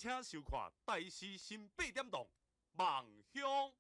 請收看《台視新八點檔》夢鄉。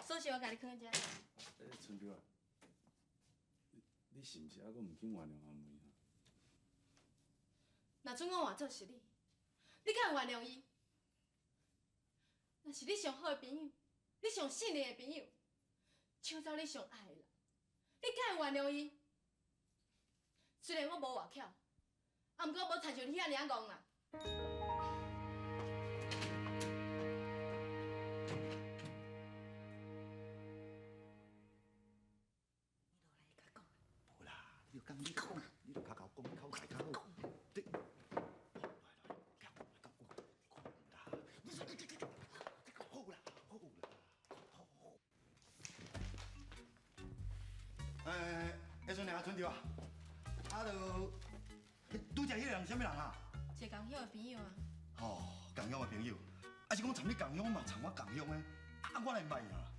鎖匙我共你囥佇遮。欸，春嬌啊，你是毋是猶閣毋肯原諒阿梅啊？若准我換做是你，你敢會原諒伊？若是你上好的朋友，你上信任的朋友，搶走你上愛的人，你敢會原諒伊？雖然我無偌巧，啊，毋過無親像你遐爾仔戇啦。無啦，你講你講，你著較𠢕講口才較好。你，來來，來講講啦，你好啦好啦好。欸，彼陣啊，春秋啊，啊，就拄才彼個人是啥物人啊？一個共鄉的朋友啊。哦，共鄉的朋友，啊是講參你共鄉嘛，參我共鄉的，啊我來毋捌伊啊。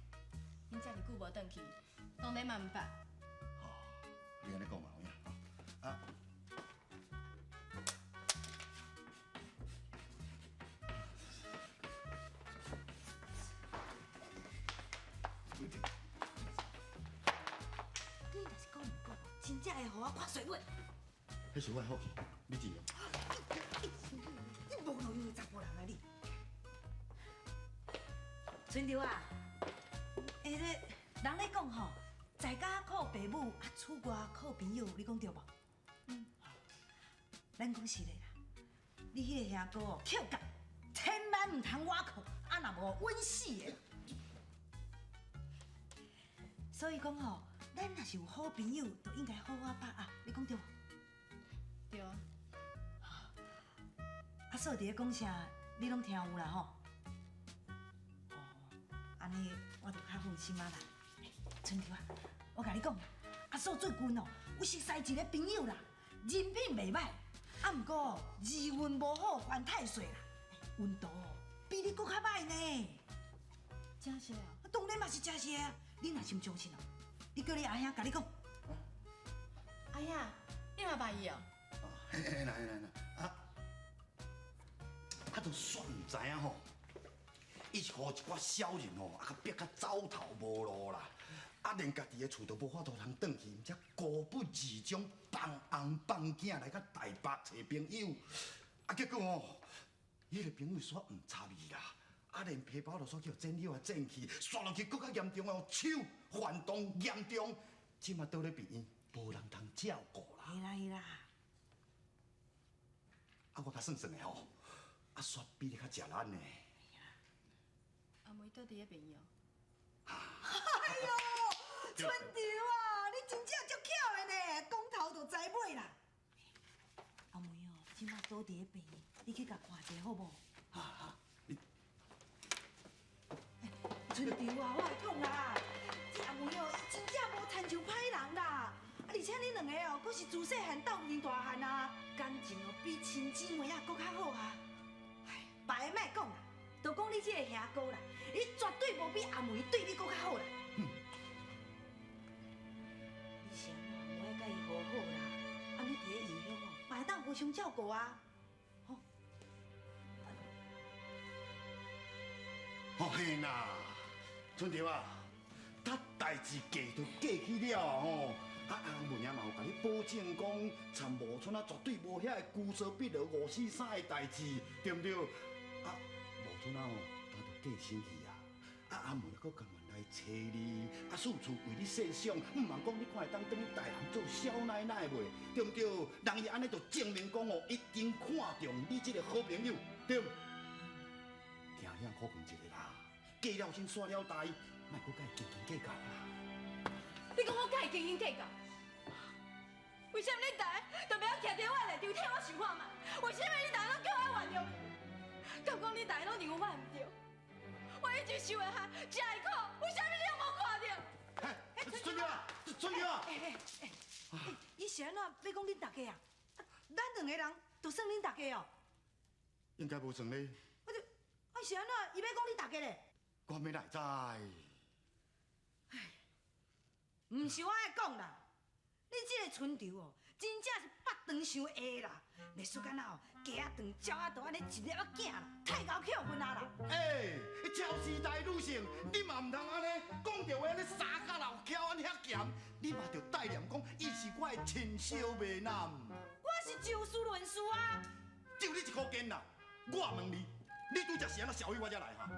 𪜶遮爾久無轉去，當然嘛毋捌。哦，你按呢講嘛有影啊。你若是講毋講，真正會予我看水尾。彼是我的好，你知無？你無路用的查埔人啊你！春秋啊，欸，這人咧講吼，在家靠爸母，啊出外靠朋友，你講對無？嗯。咱講實的啦，你彼個兄哥哦，捡甲，千萬毋通倚靠，啊若無穩死的。所以講吼，咱若是有好朋友，就應該好好把握，你講對無？對啊。阿嫂佇咧講啥，你攏聽有啦吼？哦，按呢我就較放心啊啦。春秋啊，我共你講，阿嫂最近哦，有熟似一個朋友啦，人品袂歹，啊毋過字運無好，犯太歲啦，運途比你閣較歹呢。真實啊？當然嘛是真實啊！你若是毋相信哦，你叫你阿兄共你講。阿兄，你嘛捌伊哦？嘿嘿啦嘿啦啦，啊！啊，就煞毋知影吼，伊是予一寡小人吼，啊，共逼甲走投無路啦，啊，連家己的厝都無法度通轉去，毋才孤不自終，放翁放囝來到台北揣朋友，啊，結果吼，彼個朋友煞毋插伊啦，啊，連皮包都煞去予剪了啊剪去，煞落去閣較嚴重哦，手翻動嚴重，這馬倒咧病院，無人通照顧啦。是啦是啦。啊，我較算算的吼，啊，煞比你較食力呢。阿梅倒佇咧病院。哎喲，春潮啊，你真正足巧的呢，講頭就知尾啦。阿梅哦，這馬倒佇咧病院，你去共看一下好無？啊，你春潮啊，我會講啦，這阿梅哦，伊真正無親像歹人啦。啊，而且恁兩個哦，閣是自細漢鬥陣大漢啊，感情哦比親姊妹仔閣較好啊。唉，別的莫講啦，就講你這個兄哥啦，伊絕對無比阿梅對你閣較好啦。你是按怎無愛佮伊和好啦？按呢佇咧異鄉哦，嘛會當互相照顧啊。吼，哦嘿啦，春潮啊，他代誌過就過去了啊吼。啊，阿文也嘛有共你保證講，參無春啊絕對無遐個龜趖碧螺五四三的代誌，對毋對？啊，無春啊吼，他就過身去啊。啊，阿梅閣甘願來揣你，啊，處處為你設想，毋茫講你看會當轉去台南做少奶奶袂？對毋對？人伊按呢就證明講哦，一定看重你這個好朋友，對毋？聽兄苦勸一下啦，過了身煞了代，莫閣佮伊斤斤計較啦。你講我佮伊斤斤計較？為啥物恁大家都袂曉徛佇我的立場替我想看覓？為啥物恁大家攏叫我原諒伊？敢講恁大家攏認為我毋對？我一直受的害、食的苦，為啥物你攏無看著？嘿，春嬌啊，春嬌啊！欸，伊是按怎欲講恁大家啊？咱兩個人就算恁大家哦？應該無算咧。啊，就啊是按怎？伊欲講恁大家咧？我欲哪會知？唉，毋是我愛講啦，你這個春潮哦，真正是腹長傷下啦，袂輸敢若哦，雞仔長、鳥仔長按呢一粒仔囝啦，太𠢕扣分啊啦！欸，超時代女性，你嘛毋通按呢講著話按呢三角老翘按呢遐鹹，你嘛著帶念講，伊是我的親小妹男。我是就事論事啊！就你一箍錢啦，我問你，你拄才是按怎潲去我遮來哈？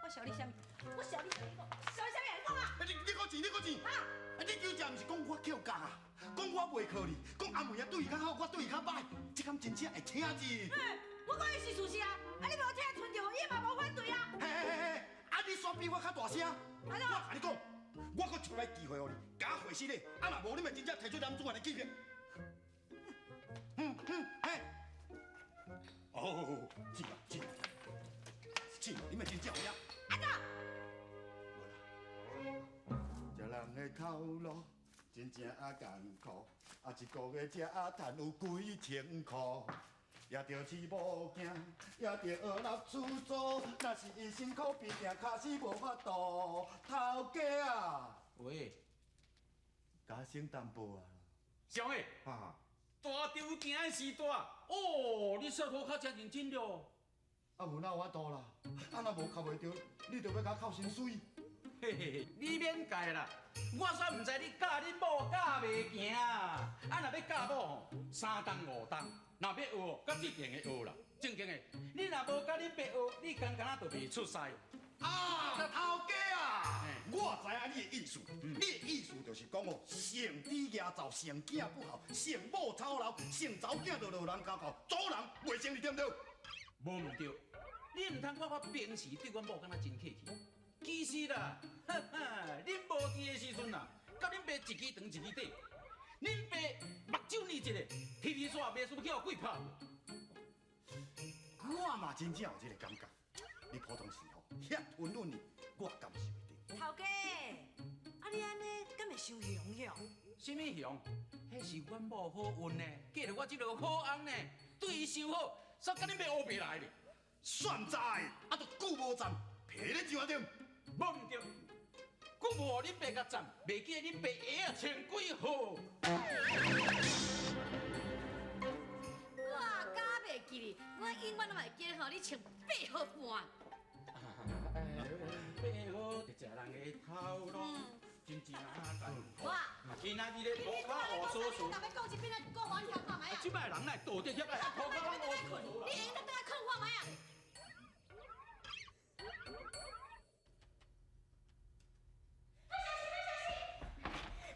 我潲你啥物？我潲你啥物？潲你啥物？你講啊！你你講錢，你講錢啊！你拄才毋是講我扣角啊？講我袂靠你，講阿梅仔對伊較好，我對伊較歹，這敢真正會聽字？欸，我講的是事實啊！啊，你無聽春潮，伊嘛無反對啊！嘿嘿嘿嘿，啊，你煞比我較大聲！我共你講，我閣一擺機會予你，共我回失禮，啊，若無你咪真正提出男子漢的氣魄。嗯嗯，嘿。哦，錢啊錢，錢，你咪真正有影。按怎？無啦，這人的頭路真正啊艱苦，啊一個月才趁有幾千箍，也著飼某囝，也著學納出租，若是伊辛苦拼命，確實無法度。頭家啊，喂，共省淡薄啊。小妹，啊，大稻埕的时代，哦，你说涂跤真認真了。啊，無哪有法度啦？啊，若無扣袂著，你就欲共我扣薪水。嘿嘿嘿，你免介啦，我煞毋知你教恁某教袂行啊！啊，若欲教某吼，3冬5冬，若欲學，佮這邊的學啦。正經的，你若無佮恁爸學，你敢敢若就袂出世。啊，頭家啊，我知影你的意思，你的意思就是講哦，嫌豬蜈走，嫌囝不好，嫌某操勞，嫌查某囝就落人家口，阻人袂成立對毋對？無毋對，你毋通看我平時對阮某敢若真客氣，其實啦，哈哈，恁無佇的時陣啊，佮恁爸一支長一支短，恁爸目睭睨一个，天天煞袂輸去予鬼拍。我嘛真正有這個感覺，你普通時吼遐吞忍你，我感受會著。頭家，啊你按呢敢會傷雄雄？啥物雄？彼是阮某好運呢，嫁著我這个好翁呢，對伊傷好，煞佮恁爸烏白來咧。算知，啊，都久無讚，皮咧上啊點？無毋對，久無予恁爸共讚，袂記得恁爸鞋仔穿幾號。我敢袂記得，我永遠攏會記得吼，你穿8號半。8號，食人的頭路，真正艱苦。我，今仔日咧涂跤烏索索。你讲一遍，讲我听看覓啊？這擺人來道德遐來涂跤攏烏索索。你會用得轉來睏看覓啊？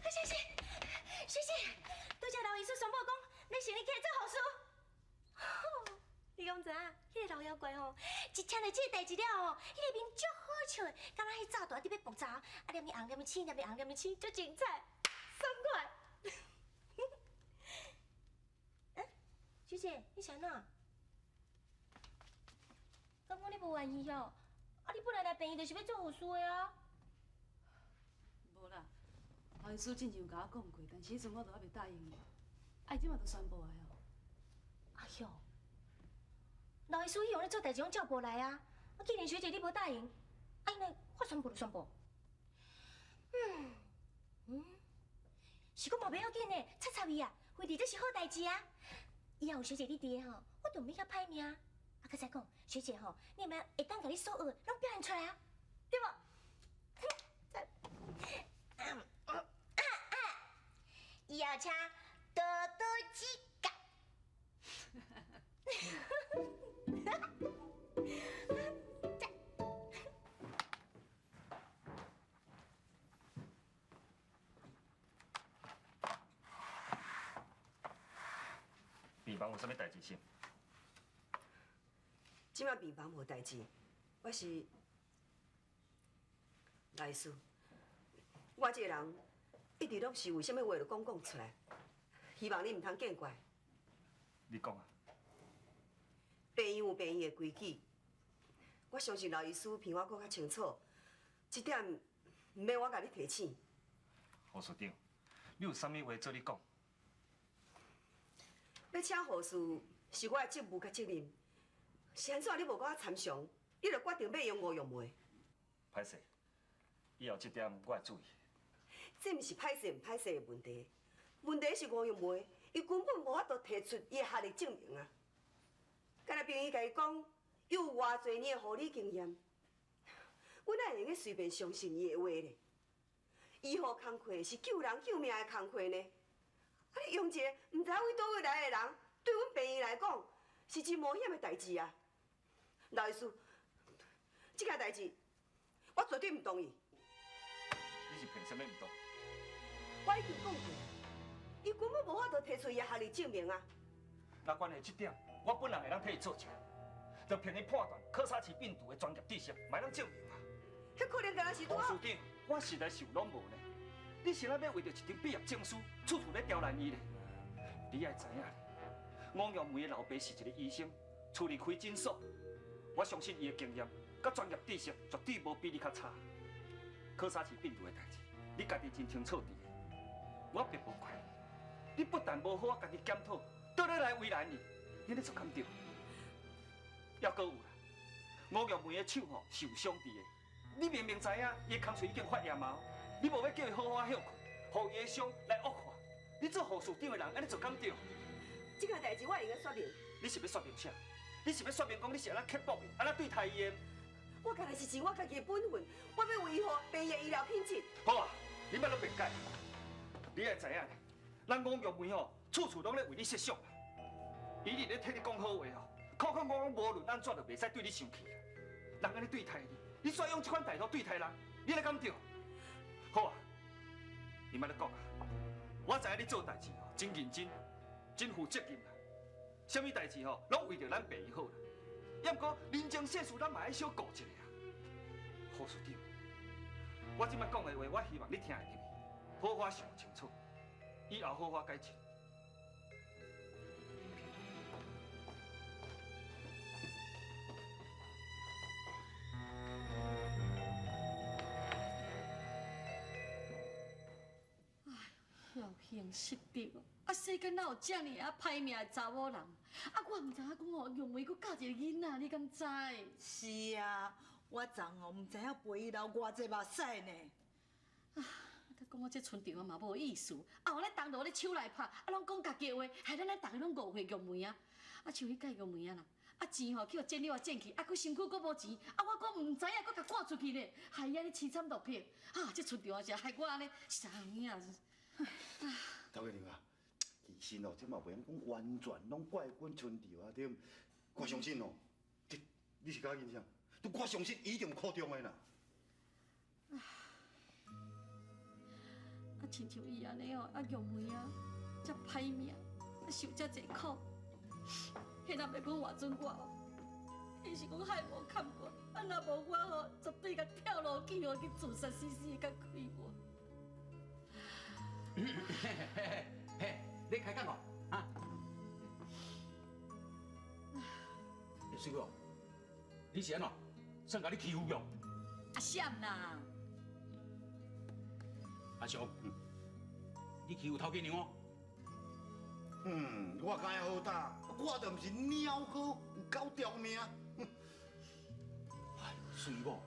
好消息，好消息，拄才劉醫師宣布講，欲成你起來做護士。知影？彼个老妖怪吼，一听著这个代志了吼，彼个面足好笑的，敢若彼灶台伫欲爆炸，啊，连伊红，连伊青，连伊红，连伊青，足精彩，爽快。欸，小姐，你是按怎？敢讲你无愿意哦？啊，你本来来病院就是欲做护士的啊。无啦，老医师进前有共我讲过，但是彼阵我都犹未答应伊，啊，伊这马就宣布啊哟。哎哟，老医师伊用咧做代志拢照报来啊，啊，既然学姐你无答应，啊，伊若发宣布就宣布。是讲嘛袂要紧的，插插伊啊，反正这是好代志啊。以后有学姐你伫的吼，我就毋免遐歹命。啊，阁再讲，学姐吼，你毋会当共你所学的拢表现出来啊，对无？以后请多多指教。病房有啥物代志是？这摆病房无代志，我是赖医师。我这个人一直拢是有啥物话就讲讲出来，希望你毋通见怪。你讲啊。病院有病院的规矩，我相信刘医师比我阁较清楚，这点毋免我共你提醒。护士长，你有啥物话做你讲？欲请护士是我的职务佮责任，是按怎你无佮我参详，你就决定欲用吴玉梅？歹势，以后这点我会注意。这毋是歹势毋歹势的问题，问题是吴玉梅，伊根本无法度提出伊的学历证明啊。敢若病院共伊讲，伊有偌济年的护理经验，阮哪会用得随便相信伊的话咧？医护工课是救人救命的工课呢，啊！你用一个毋知影为佗位来的人，对阮病院来讲是真冒险的代志啊！刘医师，这件代志我绝对毋同意。你是凭啥物毋同意？我已经讲过，伊根本无法度提出伊的学历证明啊！若关系这点，我本人会当替伊做证，就凭伊判断柯沙氏病毒的专业知识，嘛会当证明啊！彼可能敢若是拄护士长，我实在受拢无呢。你是怎欲为著一张毕业证书，处处咧刁难伊咧？你爱知影咧，吴玉梅的老爸是一个医生，厝里开诊所，我相信伊的经验佮专业知识绝对无比你较差。柯沙氏病毒的代志，你家己真清楚伫的，我并无怪你。你不但无好好家己检讨，倒咧来为难伊，你咧做敢对？犹阁有啦，吴玉梅的手吼是有伤伫的，你明明知影伊的空喙已经发炎啊，你无欲叫伊好好歇困，予伊的伤来恶化。你做护士长的人，按呢做敢对？这件代志我会用说明。你是欲说明啥？你是欲说明讲你是按怎刻薄伊，按怎对待伊的？我干焦是尽我家己的本分，我欲维护病院医疗品质。好啊，你莫阁辩解。你爱知影，咱吴玉梅吼，处处拢咧为你设想。伊一直咧替你讲好话吼，口口讲讲无论按怎就袂使对你生气。人按呢对待你，你煞用这款态度对待人，你咧敢对？好啊，你莫阁讲啊。我知影你做代志吼，真认真，真负责任啦。啥物代志吼，拢为著咱病院好啦。也毋过人情世事，咱嘛爱小顾一下啊。护士长，我这摆讲的话，我希望你听会入去，好好想清楚，以后好好改进。侥幸失德哦！啊，世间哪有遮尔啊歹命的查某人？啊，我毋知影讲哦，玉梅阁教一个囡仔，你敢知？是啊，我昨哦毋知影陪伊流偌济目屎呢。啊，讲我这春长啊嘛无意思，啊，予咱同路咧手来拍，啊，拢讲家己话，害咱咧逐个拢误会玉梅啊。啊，像彼届玉梅啊啦，啊钱吼去予钱了啊挣去，啊阁身躯阁无钱，啊我阁毋知影，阁共赶出去咧，害伊按呢凄惨落魄。啊，这春长啊是害我按呢，实在有影。赵家玲啊，其实哦，这嘛袂用讲完全拢怪阮春潮啊，对毋？我相信哦，这你是佮我印象，我相信伊一定有苦衷的啦。啊，亲像伊按呢哦，啊玉梅啊，遮歹命，啊受遮济苦，彼若袂讲换准我，彼是讲害无坎过，啊若无我吼，绝对共跳落去吼去自杀死死的较快活。嘿嘿嘿，你开讲哦，啊？欸，水某，你是按怎？谁共你欺负去？阿闪啦！阿雄，你欺负头家娘哦？嗯，我敢好胆，我就毋是猫哥，有狗条命。哎呦，水某，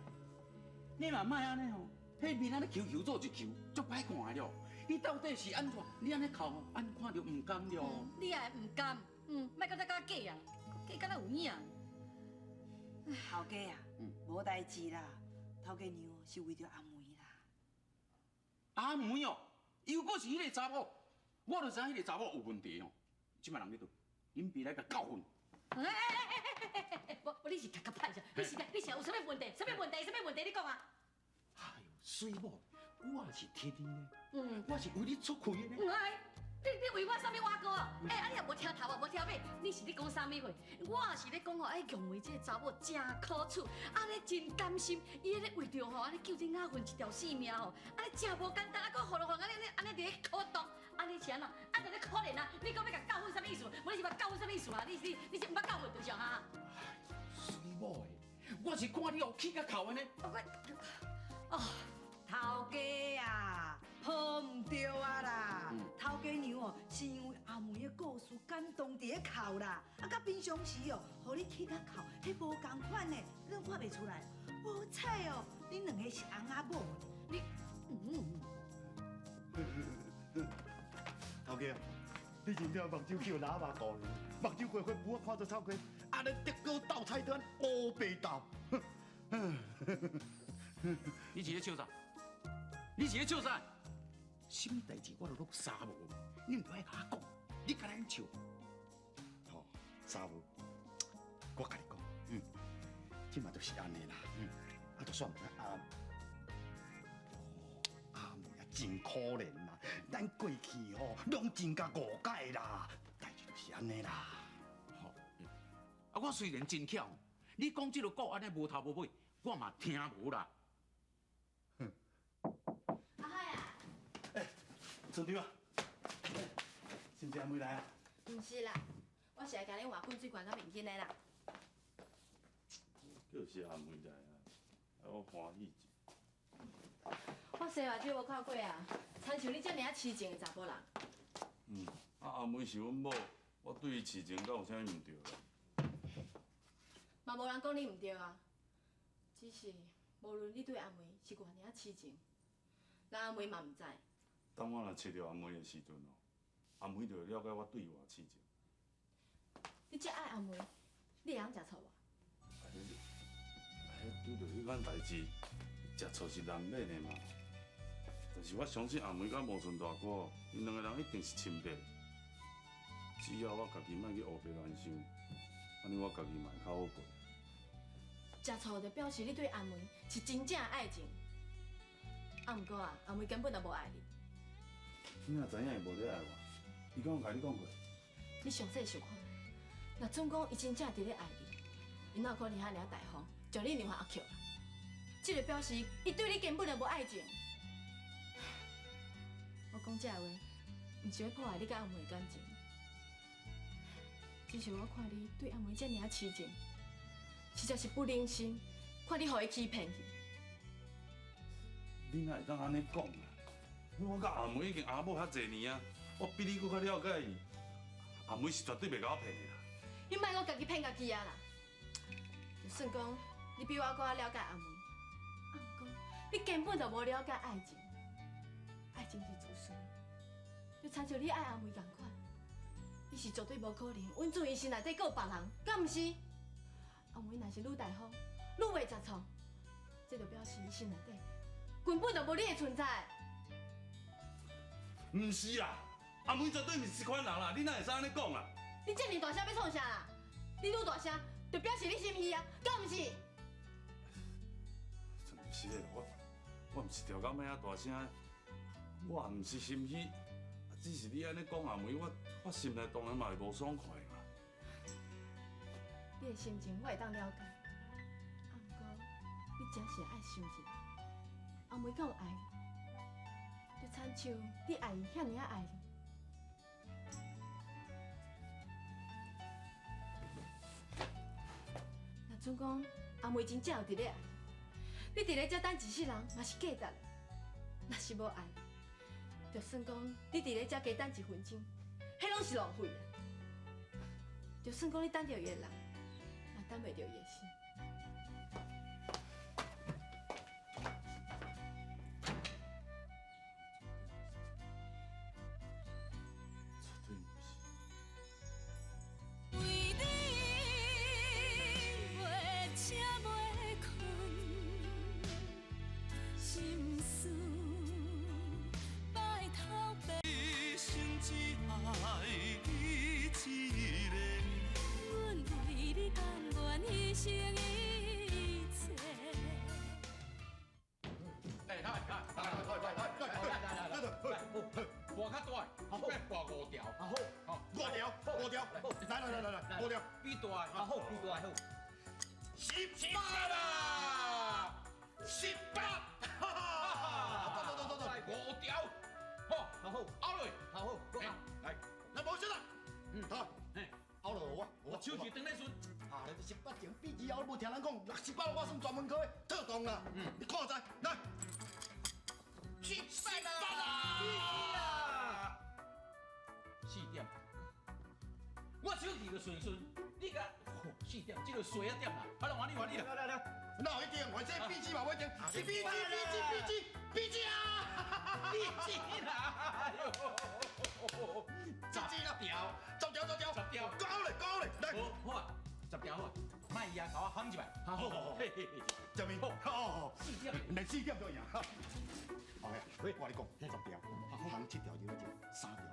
你嘛莫按呢吼，彼面按呢球球做一球，足歹看的了。你到底是按怎？你按呢哭，按看著毋甘了。你也会毋甘？嗯，莫阁再佮假啊，假敢若有影。头家啊，无代志啦，头家娘是为著阿梅啦。阿梅哦，又阁是彼个查某，我就知影彼个查某有问题哦。这摆人咧佗？恁爸来共教训。哎哎哎哎哎哎！无无，你是较较歹者，你是你是有啥物问题？啥物问题？啥物问题？你讲啊！哎呦，水某，我是替你呢，我是为你出气的呢。唔爱，你为我啥物碗糕啊？欸，啊你也无听头啊，无听尾，你是咧讲啥物话？我是咧讲吼，哎，玉梅这个查某真可取，按呢真甘心，伊咧为著吼，按呢救恁阿芬一条性命吼，按呢真无简单，啊，阁予予按呢按呢伫咧苦毒，按呢是按怎？按呢咧可怜啊！你讲欲共教训啥物意思？无你是欲教训啥物意思啊？你是你是毋捌教训就是哈？水某的，我是看你哦气甲哭的呢。哦，头家啊，抱毋著啊啦！头家娘哦，是因为阿梅的故事感动伫咧哭啦，啊，佮平常时哦，予你气甲哭，彼无仝款的，你拢看袂出来。无彩哦，恁两个是翁仔某。你，头家，你真正目睭去予喇叭糊去，目睭花花，有我看做臭鸡，按呢竹篙斗菜刀，乌白斗。你是咧笑啥？你是咧笑啥？什么代志我都拢三无，你毋著爱共我讲，你敢若笑？吼，三无，我共你讲，这嘛就是按呢啦，啊，就算毋知阿，阿梅啊真可怜啦，咱过去吼拢真共误解啦，代志就是按呢啦。吼，啊，我虽然真巧，你讲这个故按呢无头无尾，我嘛听无啦。阿海啊，欸，村长啊，是毋是阿梅来啊？毋是啦，我是来共恁换滚水管佮面巾的啦。就是阿梅来啊，我欢喜一下。我洗目睭无看过啊，亲像你遮尔仔痴情的查埔人。嗯，啊阿梅是阮某，我对伊痴情，敢有啥物毋对啦？嘛无人讲你毋对啊，只是无论你对阿梅是偌尔仔痴情，咱阿梅嘛毋知。当我若揣著阿梅的时阵哦，阿梅就会了解我对伊偌痴情。你遮爱阿梅，你会晓食醋无？啊，彼拄著彼款代志，食醋是难免的嘛。但是我相信阿梅佮吴春大哥，𪜶两个人一定是亲密。只要我家己莫去乌白乱想，按呢我家己嘛会较好过。食醋就表示你对阿梅是真正的爱情。啊，毋过啊，阿梅根本就无爱你。你哪知影伊无咧爱我？伊敢有共你讲过？你详细想看觅，若准讲伊真正伫咧爱你，伊哪有可能遐尔仔大方，将你让予阿克？这就表示伊对你根本就无爱情。我讲这话，毋是欲破坏你佮阿梅的感情，只是我看你对阿梅遮尔仔痴情，实在是不忍心看你予伊欺骗去。你哪会当按呢讲啊？我佮阿梅已经阿某遐济年啊，我比你阁较了解伊。阿梅是绝对袂共我骗的啦。你莫阁家己骗家己啊啦！就算讲你比我阁较了解阿梅，啊，毋过你根本就无了解爱情。爱情是自私的，就亲像你爱阿梅仝款，你是绝对无可能稳住伊心内底阁有别人，敢毋是？阿梅若是愈大方，愈袂食醋，这就表示伊心内底根本就无你的存在。毋是啦，阿梅绝对毋是这款人啦，你哪会使按呢讲啦？你遮尔大声欲创啥啦？你愈大声，就表示你心虚啊，敢毋是？真毋是的，我毋是调工欲遐大声，我也毋是心虚，只是你按呢讲阿梅，我心内当然嘛会无爽快嘛。你的心情我会当了解，啊，毋过你真是爱想一下，阿梅敢有爱你？就亲像你爱伊遐尔仔爱你。若准讲阿梅真正有伫咧爱你，你伫咧遮等一世人嘛是价值的。若是无爱，就算讲你伫咧遮加等一分钟，彼拢是浪费啊！就算讲你等著伊的人，嘛等袂著伊的心。绝对毋是。为你袂醒袂睏，心事拜托别。一生只爱你一个。阮为你甘愿牺牲一切。哎，来来来来来来来来来，博较大，好，博五条，好，好，五条，五条，来来来来来，五条，比大，好，比大好， 18啦，18，哈哈，走走走走走，五条，好，好，拗落，好好，来，来，无先啦，嗯，好，拗落我，我手是当咧顺。啊，你18前比之后，你无听人讲，68我算专门科的，特动啦。嗯，你看知，来，18啦， 4点，我手气就顺顺，你甲4点，这个衰仔点啦，好啦，换你换你啦，来来来，哪有一定？反正比之嘛，我一定，是比之比之比之比之啊，比之啦，哎呦，十条，十条十条，十条，高咧高咧，来，好啊。10条好啊，莫伊啊，共我喊一摆。好好好，嘿嘿嘿，这边，好好， 4点，连4点都赢。好呀，我跟你讲，10条，行7条就一3条，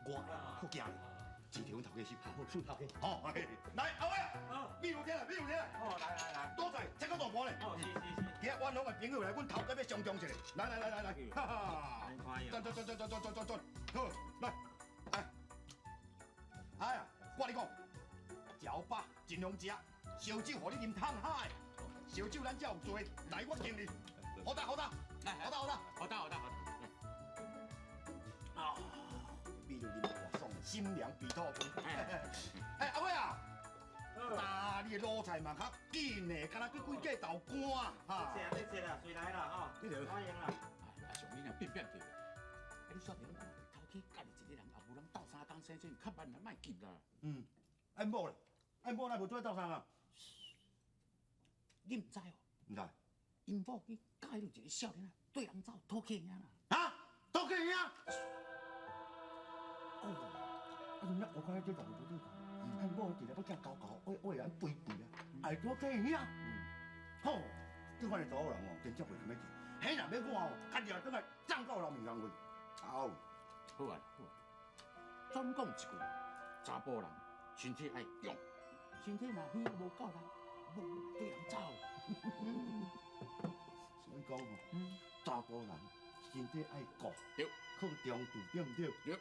我好惊你，1条阮头家收，好，算头家。好，来阿伟，秘鲁天来，秘鲁天来。哦，来来来，多谢，这个大盘咧。哦，是是是。今日阮拢个朋友来，阮头家要相中一下。来来来来来，哈哈。转转转转转转转转，好，来，来，哎呀，我跟你讲。食好饱，尽量食，烧酒予你啉烫海，烧酒咱才有做，来我敬你，好打好打，来好打好打，好打好打好打。啊，比如啉大爽，心凉鼻吐风。哎，阿伟啊，大你的卤菜嘛较紧的，敢若去几块豆干哈。谢谢谢啦，随来啦吼，欢迎啦。阿雄，你若变变去，啊你煞袂讲，头家家己一个人，也无人斗相共生生，较慢啦，莫急啦。嗯，按某咧。哎，某来无做斗相啊？你毋知哦？毋知。𪜶某去佮彼一个少年仔，缀人走讨客兄啦。啊？讨客兄？哦，啊，你我看这人无对，哎，某伫咧要寄高高，为为人肥肥啊，爱讨客兄。吼，这款的查某人哦，真正袂咁要紧。彼若欲我哦，家己也转来涨到人面上去。好，好啊，好啊。总讲一句，查埔人身体爱勇。身体若虚无够力，无缀人走。所以讲吼，查埔人身体爱顾，对，靠中度，对毋对？对。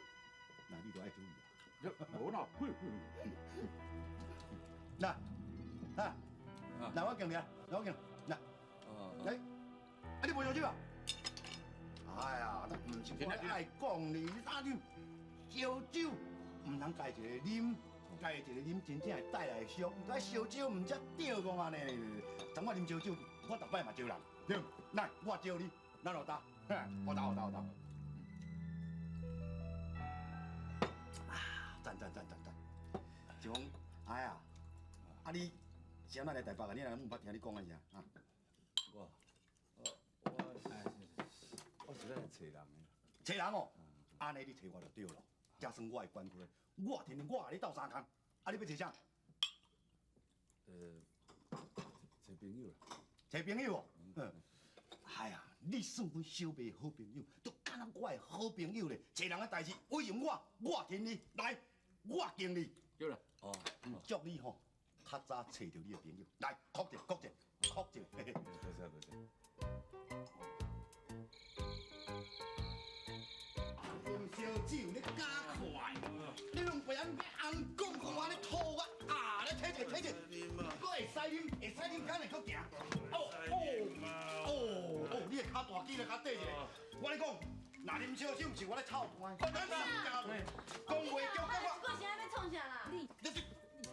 那你就爱注意啊。对，无啦。来，啊，来我敬你啊，来我敬，来。来，啊你无烧酒啊？哎呀，那毋是我爱讲你，啊你烧酒毋通家一个啉。家一个啉，真正会带来伤。咱烧酒毋才对讲安尼，昨我啉烧酒，我逐摆嘛招人，对。来，我招你，咱落打，我打我打我打。啊，赞赞赞赞赞！就讲，哎呀，啊你是按怎来台北啊？你若毋捌听你讲啊啥？啊？我是来揣人的。揣人哦，按呢你揣我就对咯，这算我的关系。我天天我共你斗相共，啊，你欲揣啥？揣朋友啦。揣朋友哦，嗯。哎呀，你算阮小妹好朋友，都敢若我的好朋友咧。揣人的代志，委任我，我挺你，来，我敬你。对啦。哦，祝你吼，较早揣著你的朋友。来，哭者，哭者，哭者。多谢多谢。啉烧酒你加快，你拢袂晓红讲讲安呢吐我啊！你睇者睇者，啉，會使啉，敢會閣行？哦哦哦哦，你的跤大肌來較短一下。我跟你講，若啉燒酒，毋是我咧操蛋，咱是講話叫我。我是愛欲創啥啦？你這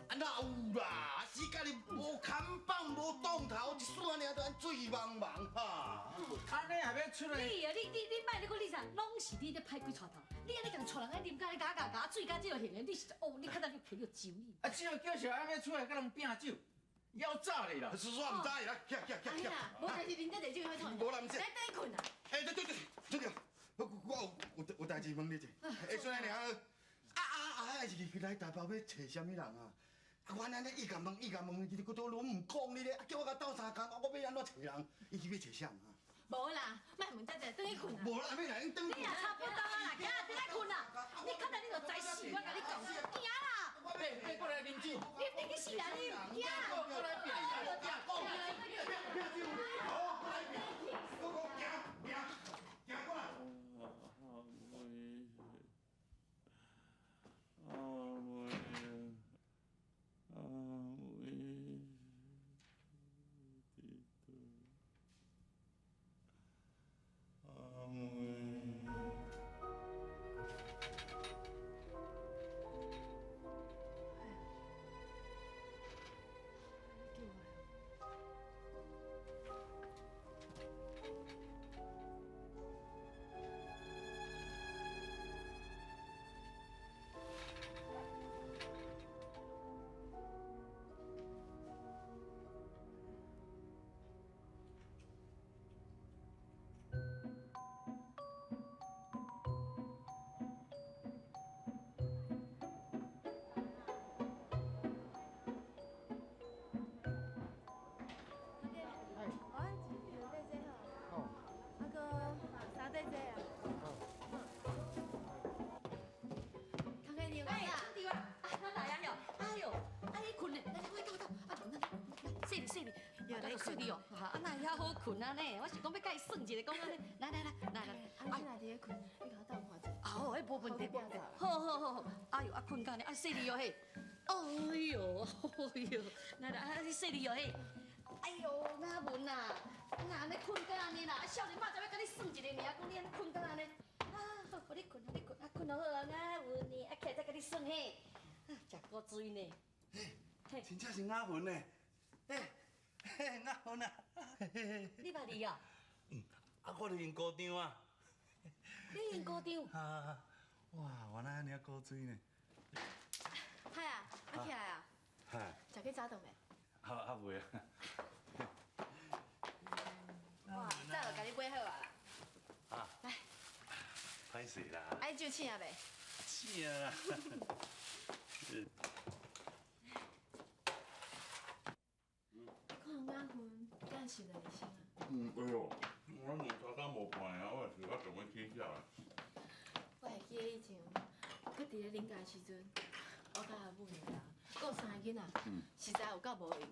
啊哪有啦？死甲你無看板無擋頭，一束仔爾都按水茫茫哈。按呢還欲出來？你啊，你莫你講你啥，攏是你咧歹鬼帶頭。你按呢共帶人來啉，佮你咬咬咬醉甲這個形的，你是哦，你較早去提著酒你。啊，只要叫小愛欲出來佮人拼酒，枵走咧啦。叔叔毋知啦，起起起起。無代誌啉這濟酒，欲創啥？無啦，毋是。來轉去睏啦。欸，對對對，這個，我有代誌問你一下。欸，孫仔娘，啊，是來台北欲揣啥物人啊？啊，我按呢伊共問伊共問，伊閣都攏毋講你咧，啊，叫我共鬥相共，我欲按怎揣人？伊去欲揣啥人啊？無啦，莫問這濟，轉去睏啦。無啦，欲來，轉去。你也差不多啦，行，轉去睏啦。你較早你就知死，我共你講，行啦。欸，過來啉酒。你去死啦你！行。過來拼，拼，拼酒，好，過來拼，閣閣行行行過來。阿妹，阿妹，阿妹，细腻哦，啊哪会遐好睏啊呢？我是讲欲共伊算一下，讲按呢，来来来来来，啊，你若伫咧睏，你共我斗看者。哦，彼无问题，好好好好，哎哟，啊睏甲按呢，啊细腻哦嘿，哎哟，哎哟，来来，啊你细腻哦嘿，哎哟，哪文啊，哪按呢睏甲按呢啦，啊少年妈才欲共你算一下尔，讲你按呢睏甲按呢，啊好，予你睏，予你睏，啊睏好啊，哪文呢，啊起来再共你算嘿，啊食古锥呢，嘿，真正是雅文呢，欸。嘿，雅文啊！你捌伊哦？嗯，啊，我伫𪜶姑丈啊。你𪜶姑丈？啊！哇，原來按呢古錐呢。海啊，啊起來啊！嗨。食過早頓未？還還未啊。哇，早就共你買好啊啦。啊。來。歹勢啦。愛酒醒未？醒啊。看雅芬敢受著會伤啊？嗯，哎喲，我兩三工無看啊，我也想到想欲起遐。我會記得以前，閣佇咧恁家時陣，我佮阿母娘顧三个囡仔，實在有夠無閒的。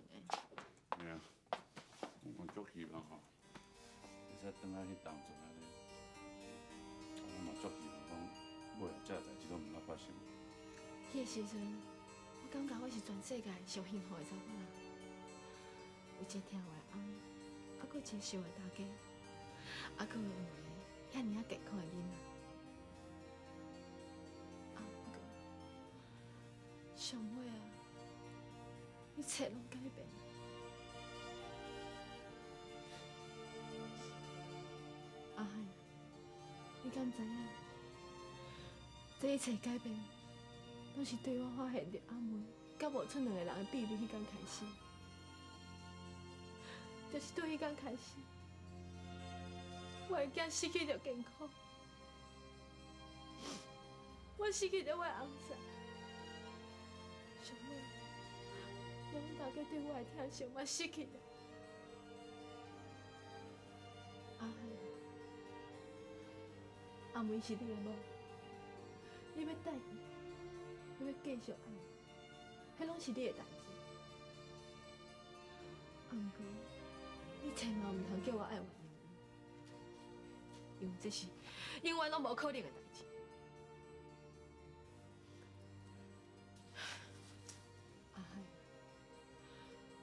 嘿啊，我嘛足希望吼，會使轉來彼當陣按呢。我嘛足希望講，尾仔這代誌攏毋通發生。彼个時陣，我感覺我是全世界上幸福的查某人。有一個疼我的翁，啊，閣有一個惜我的大家，啊，閣有兩个遐爾仔健康的囡仔。啊，不過上尾啊，一切攏改變。阿海，你敢知影？這一切改變，攏是對我發現著阿梅佮無賰兩个人的秘密彼工開始。就是對彼工開始，我的囝失去著健康，我失去著我的翁婿，上尾，連阮大家對我的疼惜嘛失去了。阿海，阿梅是你的某，你欲缀伊，你欲繼續愛伊，彼攏是你的代誌。啊，毋過，你千萬毋通叫我愛原諒伊，因為這是永遠攏無可能的代誌。阿海，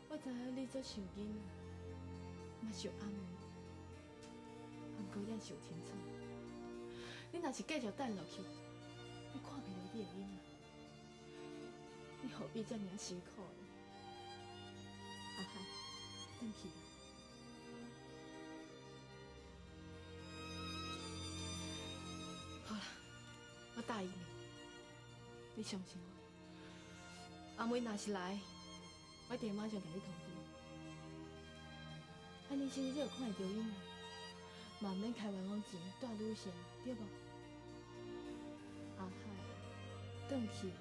我知影你足想囡仔，嘛想阿梅，毋过你爱想清楚，你若是继续等落去，你看袂著你的囡仔，你何必這爾仔辛苦呢？阿海，轉去啦。好啦，我答應你，你相信我。阿妹若是來，我一定馬上共你通知。按呢先你就看會著𪜶啊，嘛毋免開冤枉錢帶女婿，對無？阿海，轉去，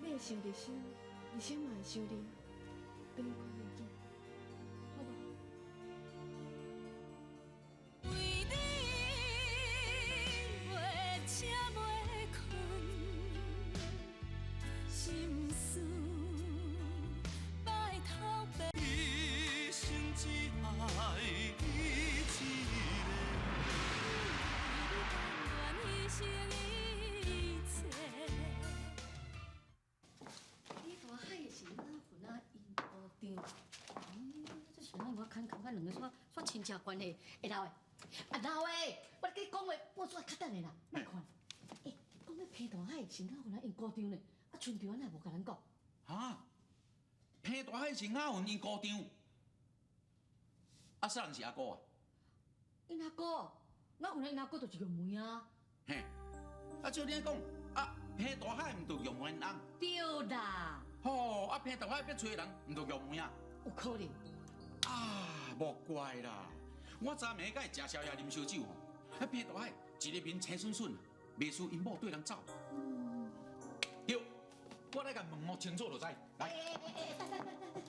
你會想日生，日生嘛會想你，轉去看你的囝，好無？為你袂醒袂睏，心事拜头白。一生只愛你一個。為你甘願犧牲一切。你大海是哪份啊？𪜶姑丈，这是哪我看感覺兩个煞煞親戚關係。欸老的，啊老的，我咧佮你講話，報紙較等下啦，莫看。欸，講咧彭大海是哪份啊？𪜶姑丈呢？啊，春柱啊，哪無共咱講？哈？彭大海是雅云𪜶姑丈，啊，啥人是阿姑啊？𪜶阿姑，雅云𪜶阿姑就是玉梅啊。嘿，啊照你按講，啊彭大海毋就玉梅𪜶翁？對啦。吼，啊彭大海欲揣人，毋就玉梅啊？有可能。啊，莫怪啦，我昨暝佮伊食宵夜啉燒酒吼，彼彭大海一个面青恂恂，袂輸𪜶某綴人走。對，我來共問摸清楚就知。來。欸欸欸，等等等等。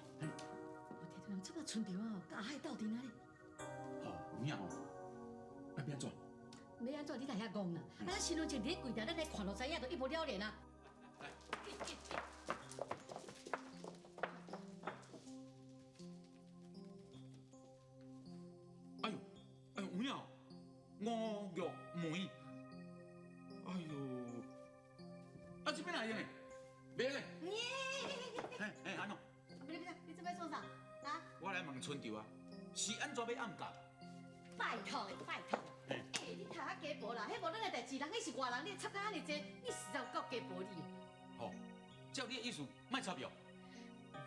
我聽到人這擺春柱啊，佮阿海鬥陣啊咧。吼，有影哦。啊，欲按怎？欲按怎？你若遐戇啦！啊，咱身份證佇咧櫃台，咱來看就知影，就一目了然啊。哎呦，哎呦，有影哦，吳玉梅。哎呦，啊這邊來的？袂咧。嘿，嘿，按怎？你你這欲創啥？啊？我來問春柱啊，是按怎欲暗教？拜託的，拜託。欸，你讀較加薄啦，彼無咱的代誌，人彼是外人，你插甲遐爾濟，你實在有夠加薄你的。吼，照你的意思，莫插伊哦。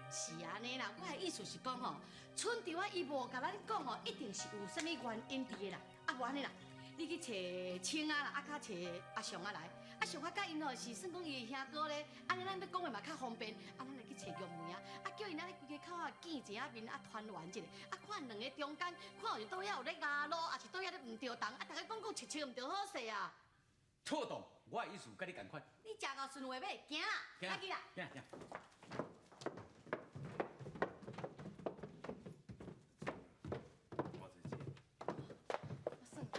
是按呢啦，我的意思是講吼，春柱啊，伊無共咱講吼，一定是有啥物原因佇的啦。啊，無按呢啦，你去揣青仔啦，啊，較揣阿雄仔來，阿雄仔佮𪜶吼是算講伊的兄哥咧，按呢咱欲講話嘛較方便。啊，咱來去揣玉梅啊，啊，叫𪜶按呢規家口仔見一下面，啊，團圓一下，啊，看兩個中間，看有佗位有咧壓路，抑是佗位咧毋著同，啊，逐家講講笑笑毋著好勢啊。妥當，我的意思佮你仝款。你食到順話尾，行啦，來去啦。行行。我算過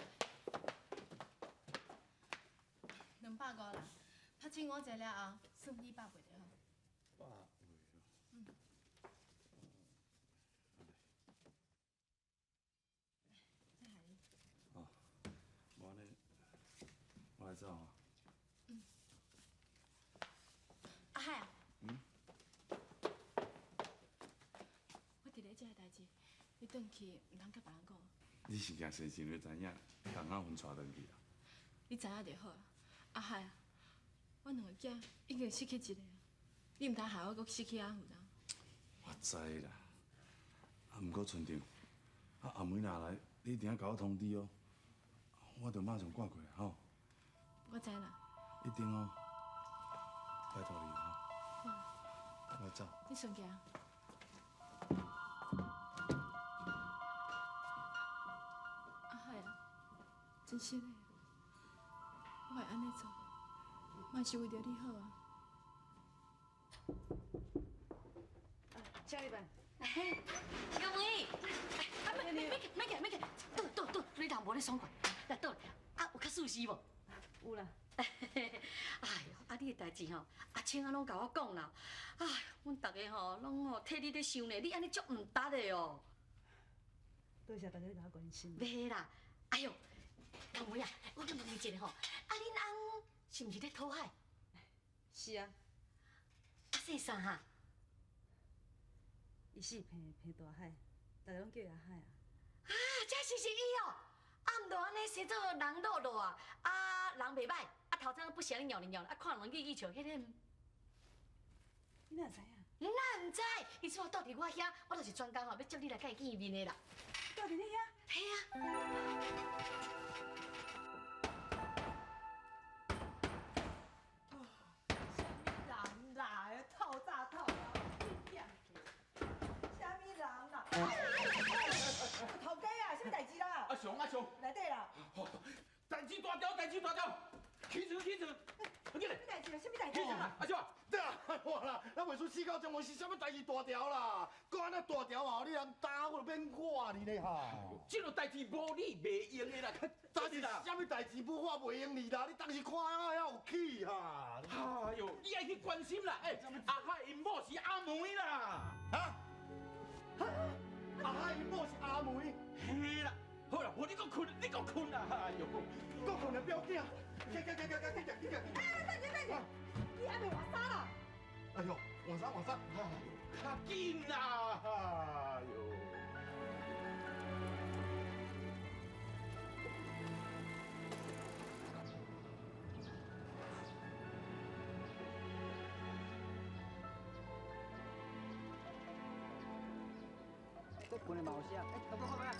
，250啦，拍醒我坐了後，算你百八就好。百八。嗯。這還你。哦，無按呢，我來走啊。嗯。阿海啊。嗯。我佇咧這个代誌，你轉去毋通佮別人講。你是驚先生會知影，共阿芬帶轉去啊？你知影就好啊。阿海啊，我兩个囝已經失去一個啊，你毋通害我閣失去阿芬啊！我知啦，啊，毋過春柱，啊阿梅若來，你一定愛共我通知哦，我就馬上趕過來吼。我知啦。一定哦，拜託你吼。我走。你順行。阿海啊，真實的，我會按呢做，嘛是為著你好啊。請入來。小梅，啊，免免免免免，倒倒倒，你人無咧爽快，來倒，啊，有較舒適無？有啦。哎喲，啊，你的代誌吼，阿青啊攏共我講啦，哎，阮逐个吼攏吼替你咧想呢，你按呢足毋值的哦。多謝大家共我關心。袂啦，哎喲，阿梅啊，我閣問你一下吼，啊，恁翁是毋是咧討海？是啊。啊，姓啥哈？伊四坪坪大海，大家攏叫伊阿海啊。啊，这是是伊哦。啊，毋就按呢生做人老老啊，啊人袂歹，啊头鬃不时咧尿咧尿，啊看人语语笑，彼个。你哪知影？哪毋知？伊这摆住伫我遐，我就是专工吼，欲接你来共伊见面的啦。住伫你遐？嘿啊。啥物人啦？透早透啊！啥物人啦？头家啊，啥物代志啦？阿雄，阿雄，内底啦。代志大条，代志大条，起床起床，起来。啥物代志啊？啥物代志起床啦，阿雄。对啊，我啦，咱袂输死到这无是啥物代志大条啦，讲按呢大条啊，你人打我就免我你咧哈。这个代志无你袂用的啦，但是啥物代志无我袂用你啦，你当时看啊遐有气哈。哎呦，你爱去关心啦，欸，阿海𪜶某是阿梅啦。哈？阿海𪜶某是阿梅？嘿啦，好啦，无你阁睏，你阁睏啦，哎呦，阁睏就不要紧，去去去去去去去。哎，等下等下，你还袂换衫啦？哎呦，换衫换衫，较紧啦！哎呦，这困的嘛有声，哎，大哥，过来。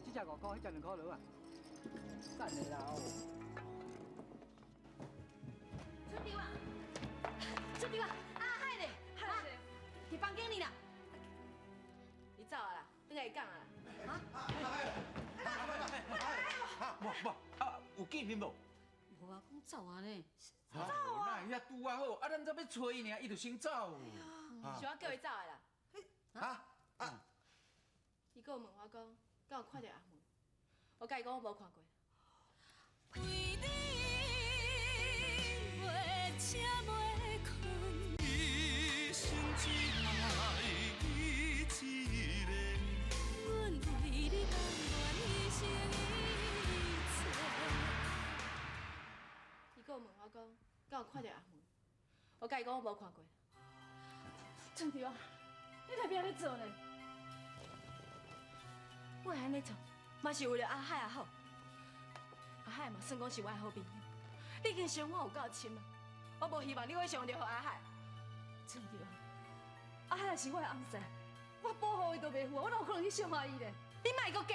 这只5块，彼只2块落啊。等下啦哦。春秋啊，春秋啊，阿海咧，海咧，伫房间里啦。伊走啊啦，转来讲啊啦。啊，无无啊，有见面无？无啊，讲走啊呢。走啊！那遐拄啊好，啊，咱才欲揣伊尔，伊就先走。是我叫伊走的啦。啊啊！伊阁有问我讲，敢有看著阿梅？我共伊讲我无看过。为你袂醒袂睏，一生只爱你一个。阮为你甘愿牺牲一切。伊阁有问我讲，敢有看著阿梅？我共伊讲我无看过。春秋啊，你特别按呢做呢？我会按呢做，嘛是为了阿海也好。阿海嘛算讲是我的好朋友，你已经伤我有够深啊！我无希望你会伤著予阿海。春秋啊，阿海也是我的翁婿，我保护伊都袂赴，我哪有可能去伤害伊咧？你莫阁假，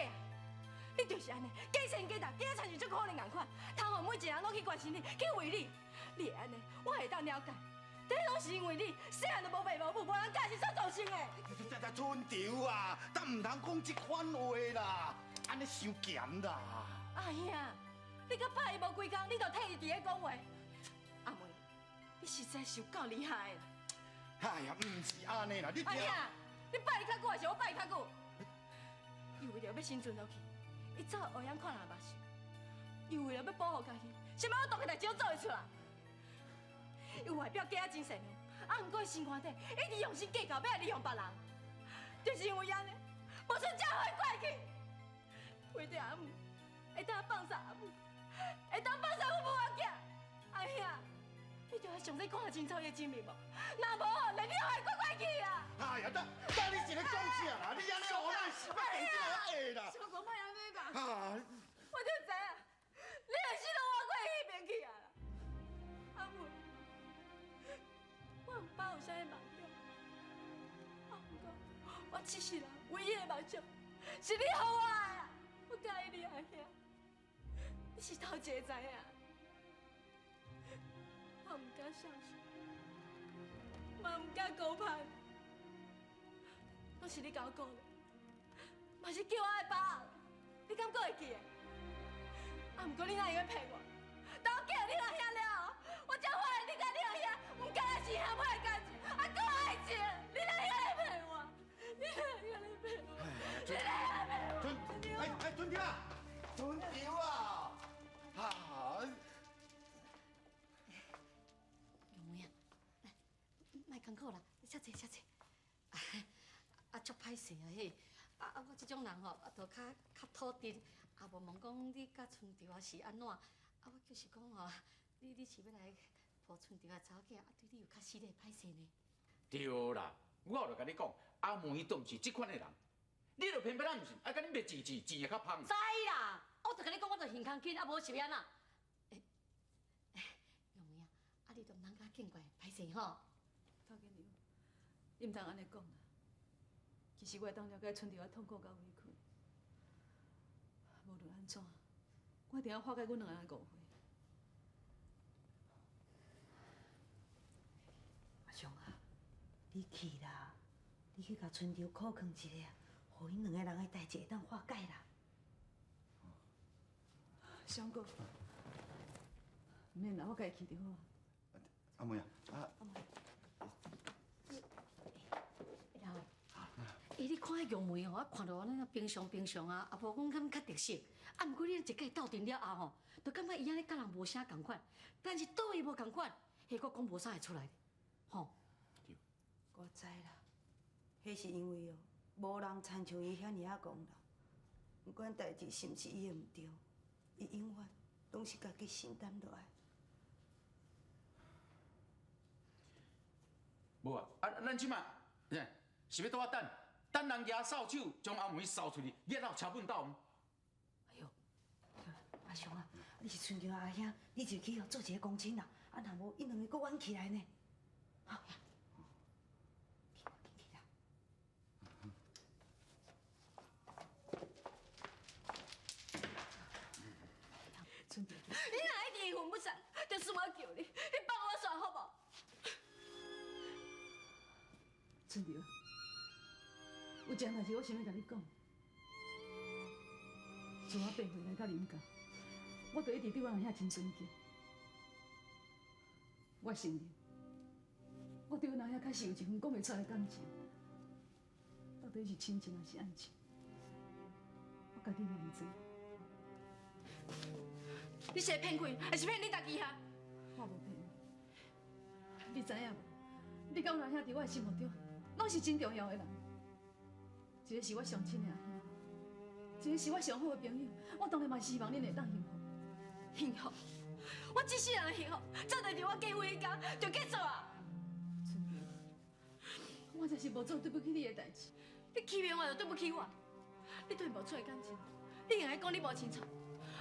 你就是按呢，假亲假淡，假亲像足可怜仝款，通予每一个人拢去关心你，去为你，你会按呢，我会当了解。这拢是因为你细汉就无爸无母，无人教是所造成的。这春秋啊，咱毋通讲这款话啦，按呢伤咸啦。阿兄，你佮拍伊无几工，你就替伊伫咧讲话。阿梅，你实在是有够厉害的啦。哎呀，毋是按呢啦，你阿兄，你拜伊较久，还是我拜伊较久？伊为著欲生存落去，伊走乌样看人目睭。伊为了欲保护家己，啥物恶毒的代志拢做会出来。伊外表假啊真善良，啊，毋过伊心肝底一直用心计较，欲来利用别人，就是因为按呢，无顺才会过去。为著阿母，会当放捒阿母，会当放捒阮母仔囝。阿兄，你著爱详细看清楚伊的真面目，若无吼，连你都会过过去啊！哎呀，等等你是咧讲啥啦？你按呢予咱失败这个会啦！小可莫按呢啦！啊！我就知影，你会死都活过彼边去啊啦！阿妹，我毋捌有啥物梦想，啊，毋过我这世人唯一的梦想是你予我的啦！我佮意你阿兄，你是头一个知影。我毋敢相信，嘛毋敢高攀，拢是你共我讲的，嘛是叫我爱把握，你敢阁会记得？啊，毋过你哪会用骗我？当我嫁予你阿兄了后，我才发现你佮你阿兄毋敢若是兄妹的感情，啊，阁有爱情，你哪会用咧骗我？你哪会用咧骗我？你哪会用咧骗我？春，哎哎，春秋啊，春秋啊，啊！玉梅啊，来，莫艰苦啦，你坐坐坐坐。啊，足歹势啊嘿！啊啊，我这這種人吼，啊，就較較討陣，啊，無問講你佮春潮啊是按怎，啊，我就是講吼，你是欲來抱春潮的查某囝，啊，對你有較失禮歹勢呢？對啦，我就共你講，阿梅都毋是這款的人，你就偏偏仔毋信，愛共恁爸錢錢錢會較芳。知啦，我就共你講，我就耳空緊，啊，無是欲按怎？欸，玉梅啊，啊，你就毋通共見怪，歹勢吼。透經娘，你毋通按呢講啦。其實我會當了解春潮的痛苦佮委屈，無論按怎，我一定要化解阮兩个人的誤會。阿雄啊，你去啦，你去共春潮苦勸一下，予𪜶兩個人的代誌會當化解啦。翔哥，毋免啦，我家己去就好啊。阿梅啊，啊。老欸，你看彼玉梅吼，啊看著按呢平常平常啊，啊無講敢較特色，啊毋過你一佮伊鬥陣了後吼，就感覺伊按呢佮人無啥仝款，但是佗位無仝款，彼個講無啥會出來，吼。我知啦，彼是因為哦，無人親像伊遐爾仔戇啦。毋管代誌是毋是伊的毋對，伊永遠攏是家己承擔落來。無啊，啊，咱這馬，是欲拄仔等，等人舉掃帚將阿梅掃出去，掠到車糞斗。哎喲，阿雄啊，你是春橋阿兄，你就去做一個公親啦，啊，若無𪜶兩個閣冤起來呢。好，去去啦。春橋，你若一直阴魂不散，就是我叫你，你放我煞好無？春橋，有一項代誌我想欲共你講。自我八歲來到林家，我就一直對我阿兄真尊敬。我承認，我對阮阿兄確實有一份講袂出來的感情，到底是親情還是愛情，我家己嘛毋知。你是咧騙鬼，還是騙你家己啊？我無騙你，你知影無？你佮阮阿兄佇我的心目中，攏是真重要的人。一個是我上親的阿兄，一個是我上好的朋友。我當然嘛是希望恁會當幸福。幸福？我這世人的幸福，早就佇我結婚彼天就結束啊！春橋，我這是無做對不起你的代誌。你欺騙我就對不起我，你對無出的感情，你硬愛講你無清楚，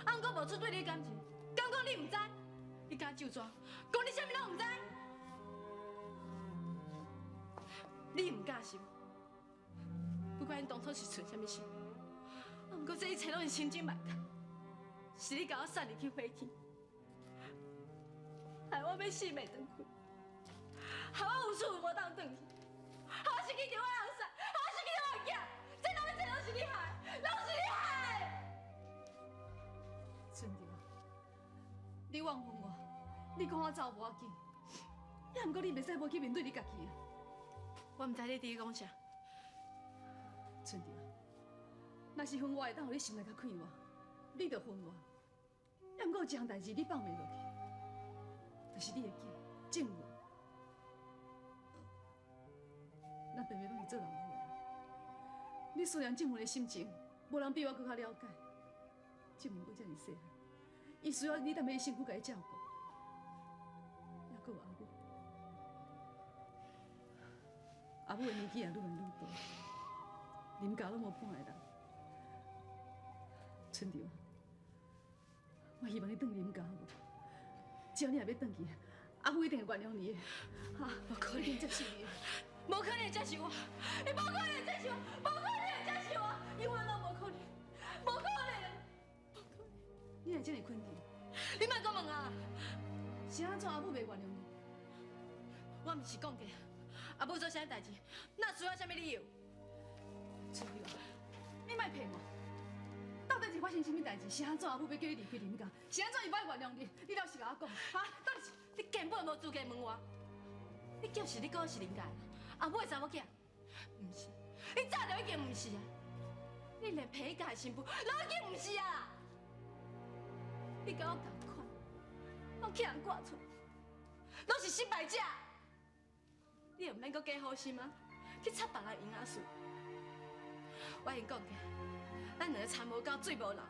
啊，毋過無出對你的感情，敢講你毋知？你敢咒紙，講你啥物攏毋知？你毋甘心，不管你當初是存啥物心，啊，毋過這一切攏是千真萬確，是你共我送入去火坑，害我欲死袂轉去，害我有厝無當轉去，害我失去著我的翁婿，害我失去著我的囝，這攏這攏是你害，攏是你害。春橋，你怨恨我，你講我走無要緊，也毋過你袂使無去面對你家己啊。我毋知你佇咧講啥。春橋，若是恨我會當予你心內較快活，你就恨我。也毋過有一項代誌你放袂落去，就是你的囝正文。咱平平攏是做老母的人，你思念正文的心情，無人比我閣較了解。正文閣遮爾細漢，伊需要你踮彼身軀共伊照顧，猶閣有阿母。阿母的年紀也愈來愈大，林家攏無半個人。春潮，我希望你轉林家好無？只要你若欲轉去，阿母一定會原諒你的。哈，無可能接受你，無可能接受我，你無可能接受我，無可能接受我，永遠攏無可能，無可能，無可能。你會這麼肯定？你莫閣問啊！是按怎阿母袂原諒你？我毋是講過，阿母做啥代誌，哪需要啥物理由？春曉，你莫騙我！到底是發生啥物代誌？是按怎阿母欲叫你離開林家？是按怎伊無愛原諒你？你老實共我講，哈？到底是？你根本無資格問我。你就是你講是林家的阿母的查某囝，毋是？你早就已經毋是啊！你連彭家的新婦攏已經毋是啊！你佮我仝款，攏去人掛出，攏是失敗者。你也毋免閣假好心啊，去插別人閒仔事。我已经讲过，咱两个田无沟，水无流，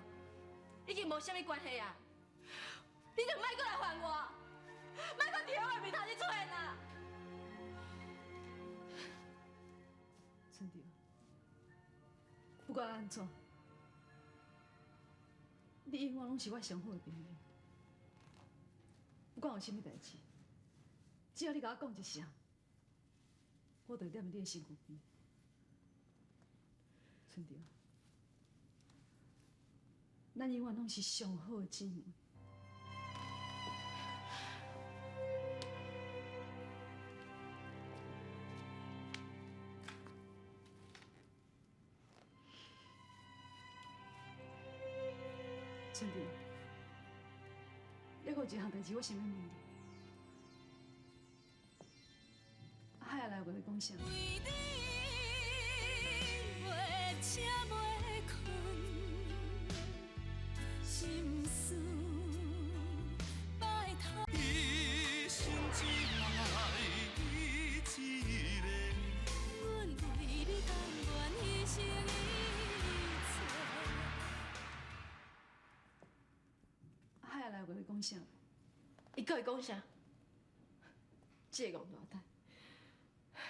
已经无啥物关系啊！你就莫阁来烦我，莫阁伫我面头前出现啊！春秋，不管按怎，你永远拢是我上好的朋友。不管有啥物代志，只要你共我讲一声，我就会踮伫你的身躯边。春秋，咱永远拢是上好的姊妹。春秋，还阁有一项代志，我想欲问你。阿海来有共你讲啥？为你袂醒袂睏，心事拜托。一生只爱你一个。阮为你甘愿牺牲一切。阿海来有共你讲啥？伊阁会讲啥？这个戆大太，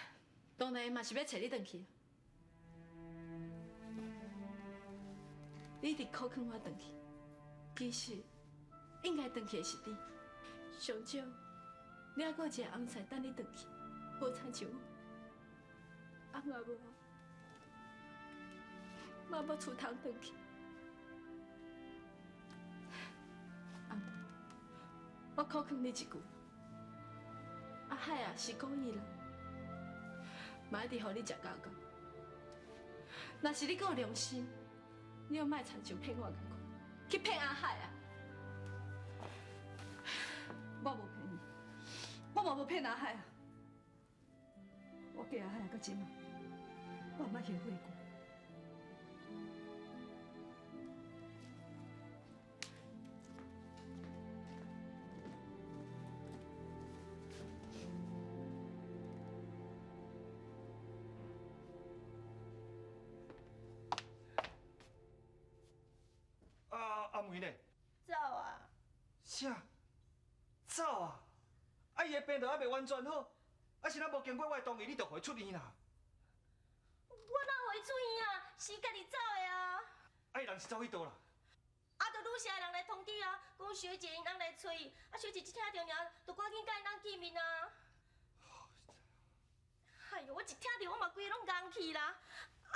当然嘛是欲揣你转去。你一直苦劝我转去，其实应该转去的是你。上少，你还阁有一个翁婿等你转去，无亲像我，翁也无，嘛无厝通转去。阿妹，我苦劝你一句，阿海啊是故意啦，嘛一直予你食够够。若是你阁有良心，你就莫亲像骗我仝款，去骗阿海啊！我无骗伊，我嘛无骗阿海啊。我嫁阿海啊，到这马，我毋捌后悔过。啊，阿梅呢？走啊！啥？走啊！啊，伊的病都犹未完全好，啊是若无经过我的同意，你就予伊出院啦？我哪予伊出院啊？是家己走的啊！啊，伊人是走去佗啦？啊，就女社的人来通知啊，讲学姐𪜶翁来揣伊，啊，学姐一听著尔，就赶紧佮𪜶翁见面啊。哎哟，我一听著，我嘛规个拢戆去啦。啊，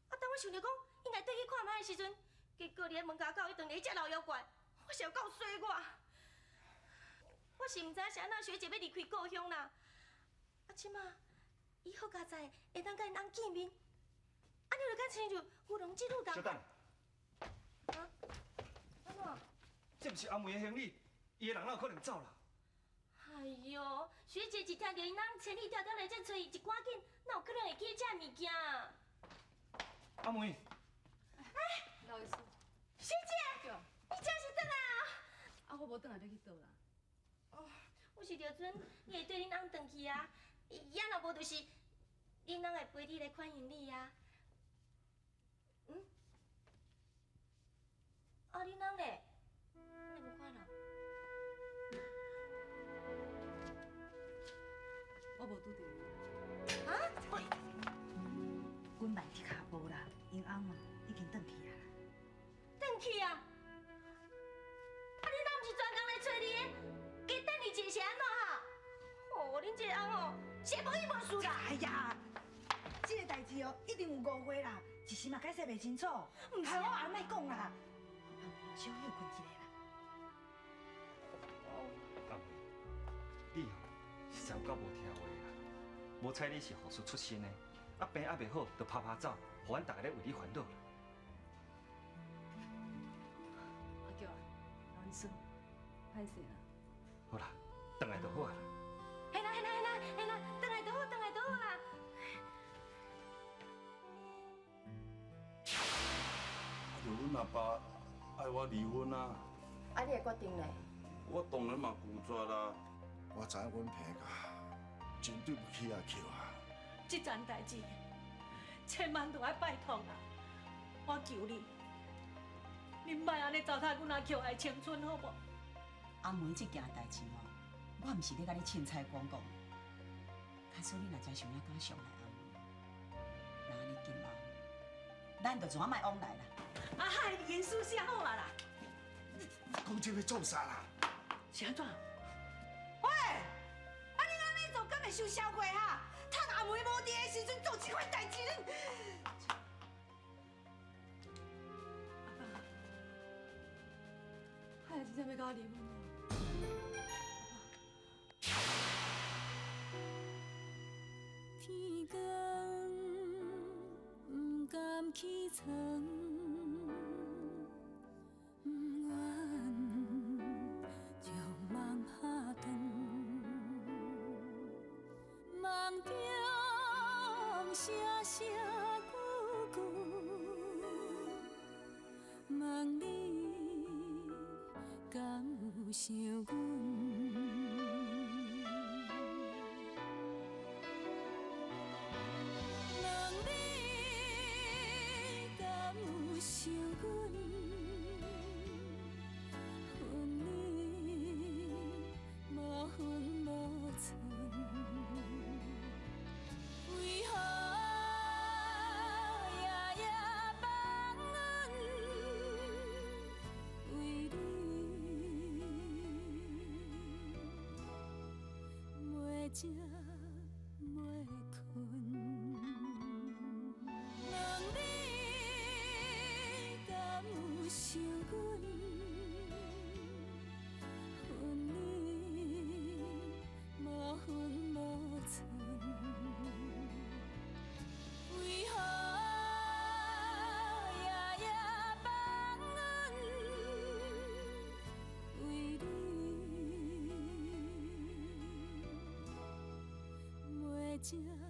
当我想著讲应该转去看觅的时阵，结果伫咧门口口，伊当咧彼只老妖怪，我是有够衰我。我是毋知影是按怎学姐欲离开故乡啦。啊，这马伊好佳哉会当佮𪜶翁见面，按呢就敢亲像牛郎织女仝小等。啊？按怎？这毋是阿梅的行李，伊的人哪有可能走啦？哎哟，学姐一听著𪜶翁千里迢迢来遮揣伊，一赶紧，哪有可能会记这物件？阿梅。哎，老医师。学姐，你这是转来啊？啊，我无转来欲去佗啦？哦，我是著准你会缀恁翁转去啊，也若无就是恁翁会陪你来款迎你啊。嗯？啊，恁翁咧？你无看人？我无拄著伊。啊？阮慢伫跤步啦，𪜶翁哦已经转去啊啦。转去啊？啊，你若毋是专工来揣你的？加等伊一下是按怎哈？哦，恁这个翁哦，是无义无事啦！哎呀，这个代志哦，一定有误会啦，一时嘛解释袂清楚。毋是啊，我也莫讲啦，小休睏一下啦。阿梅，你哦，实在有够无听话啦！无彩你是护士出身的，啊病犹袂好，就趴趴走，予阮逐个咧为你烦恼啦。阿娇啊，老医师，歹势啦。好啦，转来就好啊啦。嘿啦嘿啦嘿啦嘿啦，转来就好，转来就好啦。啊，就阮阿爸爱我离婚啊。啊，你的决定呢？我当然嘛拒绝啦。我知影阮彭家真对不起阿菊啊。这件代志，千万著爱拜托啊！我求你，你莫按呢糟蹋阮阿菊的青春，好無？阿梅這件代誌吼，我毋是咧共你凊彩講講。假使你若真想要敢傷害阿梅，那按呢今後，咱就怎仔莫往來啦。阿海，你言書寫好啊啦。講這欲創啥啦？是按怎？喂，啊你按呢做，敢會傷痟過哈？趁阿梅無佇的時陣做這款代誌，你。海真正欲佮我離婚啊！天光毋甘起床，毋願將夢拍斷，夢中聲聲句句，問你敢有想阮？問你敢有想阮？分離無分無寸，為何夜夜放阮？為你袂食袂睏。問你敢有想阮？分離無分無寸，為何夜夜放阮？為你袂食。